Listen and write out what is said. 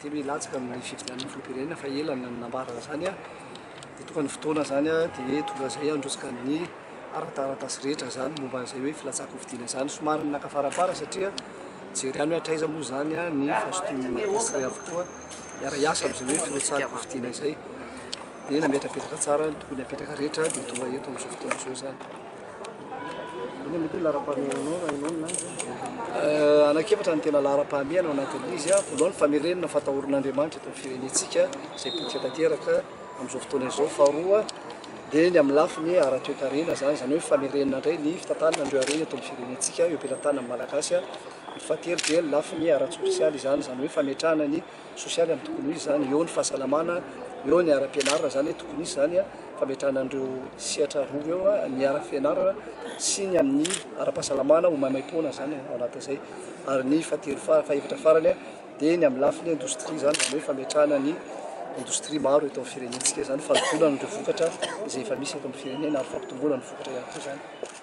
niteny hoe hilatsaka amin'ny fifidianana filoham-pirenena fa ela no nanambarana izany dia tonga ny fotoana izany dia tonga izay handrotsaka ny ara-taratasy rehetra izany momba an'izay hoe filatsahan-kofidiana izany. Somary naka farafara satria jery ihany hoe hatraiza moa izany ny fahazotoan'ny Malagasy iray avokoa hiara-hiasa amin'izay hoe firotsahan-kofidiana izay. Dia nametrapetraka tsara ny tokony hapetraka rehetra dia tonga eto amin'izao fotoana izao izany. Inona mety hoe laharam-pahamehananao raha ianao no lany? Anankiefatra ny tena laharam-pahamehana ao anatin'ilay izy. Voalohany, famerenana ny fahatahorana-Andriamanitra eto amin'ny firenentsika izay potika tanteraka amin'izao fotoana izao. Faharoa, dia ny amin'ny lafiny ara-toekarena izany, izany hoe famerenana indray ny fitantanana an'ireo harena eto amin'ny firenentsika eo am-pelatanan'ny Malagasy. Ny fahatelo dia ny lafiny ara-tsosialy izany, izany hoe fametrahana ny sosialy amin'ny tokony ho izy izany, eo ny fahasalamana, eo ny ara-pianarana izany hoe tokony hisy izany fametrahana an'ireo sehatra roa ireo, ny ara-fianarana sy ny amin'ny ara-pahasalamana ho maimaimpoana izany ao anatin'izay. Ary ny fahatelo fahefatra farany dia ny amin'ny lafiny indostria izany, izany hoe fametrahana ny indostria maro eto amin'ny firenentsika izany, fanoloana an'ireo vokatra izay efa misy eto amin'ny firenena ary fampitomboana ny vokatra ihany koa izany.